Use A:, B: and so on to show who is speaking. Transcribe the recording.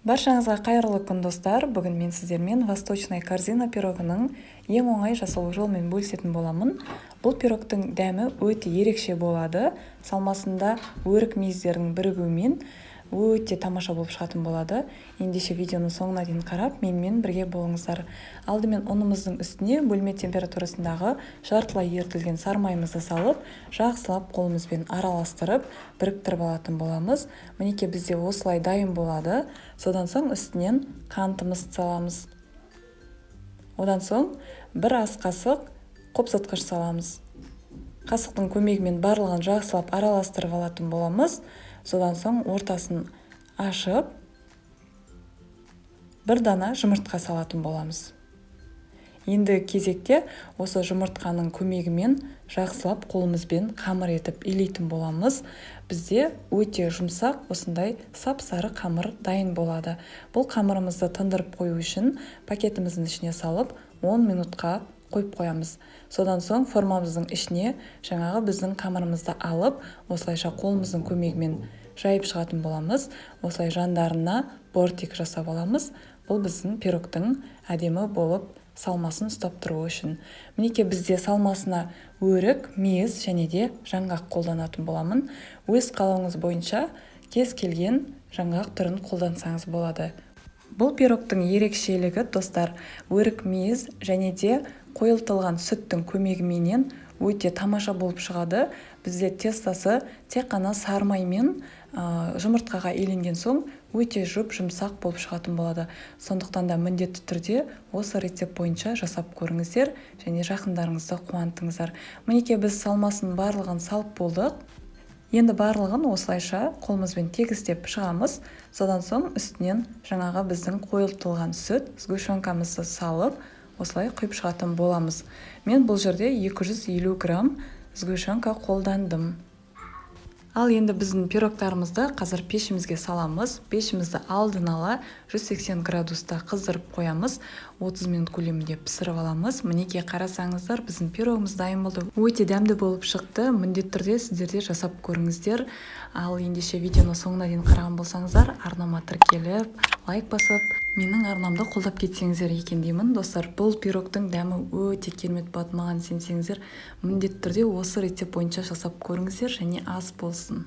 A: Баршаңызға қайырлы күн, достар! Бүгін мен сіздермен «Восточная корзина» пирогының ең оңай жасалу жолымен бөлісетін боламын. Бұл пирогтың дәмі өте ерекше болады. Салмасында өрік, мейіздердің бірігуімен өте тамаша болып шығатын болады. Ендеше, видеоның соңына дейін қарап, менімен бірге болыңыздар. Алдымен ұнымыздың үстіне бөлме температурасындағы жартылай ерітілген сары майымызды салып, жақсылап қолымызбен араластырып, біріктіріп алатын боламыз. Мінекей, бізде осылай дайын болады. Содан соң үстінен қантымызды саламыз. Одан соң бір ас қасық қопсытқыш саламыз. Қасықтың көмегімен барлығын жақсылап араластырып алатын боламыз. Содан соң ортасын ашып, бір дана жұмыртқа салатын боламыз. Енді кезекте осы жұмыртқаның көмегімен жақсылап қолымызбен қамыр етіп илейтін боламыз. Бізде өте жұмсақ, осындай сап сары қамыр дайын болады. Бұл қамырымызды тындырып қою үшін пакетіміздің ішіне салып, 10 минутқа қойып қоямыз. Содан соң формамыздың ішіне жаңағы біздің қамырымызды алып, осылайша қолымыздың көмегімен жайып шығатын боламыз. Осылай жандарына бортик жасап аламыз. Бұл біздің пирогтың әдемі болып салмасын ұстап тұруы үшін. Мінекей, бізде салмасына өрік, мейіз және де жаңғақ қолданатын боламын. Өз қалауыңыз бойынша кез келген жаңғақ түрін қолдансаңыз болады. Бұл пирогтың ерекшелігі, достар, өрік, мейіз және де қойылтылған сүттің көмегіменен өте тамаша болып шығады. Бізде тестосы тек қана сары май мен жұмыртқаға иленген соң, өте жұп жұмсақ болып шығатын болады. Сондықтан да міндетті түрде осы рецепт бойынша жасап көріңіздер және жақындарыңызды қуантыңыздар. Мінекей, біз салмасын барлығын салып болдық. Енді барлығын осылайша қолымызбен тегістеп шығамыз. Содан соң үстінен жаңағы біздің қойылтылған сүт, сгущенкамызды салып, осылай құйып шығатын боламыз. Мен бұл жерде 250 грамм сгущенка қолдандым. Ал енді біздің пирогтарымызды қазір пешімізге саламыз. Пешімізді алдын ала 180 градуста қыздырып қоямыз. 30 минут көлемінде пісіріп аламыз. Мінекей, қарасаңыздар, біздің пирогымыз дайын болды. Өте дәмді болып шықты. Міндетті түрде сіздер де жасап көріңіздер. Ал ендеше, видеоны соңына дейін қараған болсаңыздар, арнама тіркеліп, лайк басып, менің арнамды қолдап кетсеңіздер екен деймін. Достар, бұл пирогтың дәмі өте керемет болады. Маған сенсеңіздер, міндетті түрде осы рецепт бойынша жасап көріңіздер және ас болсын!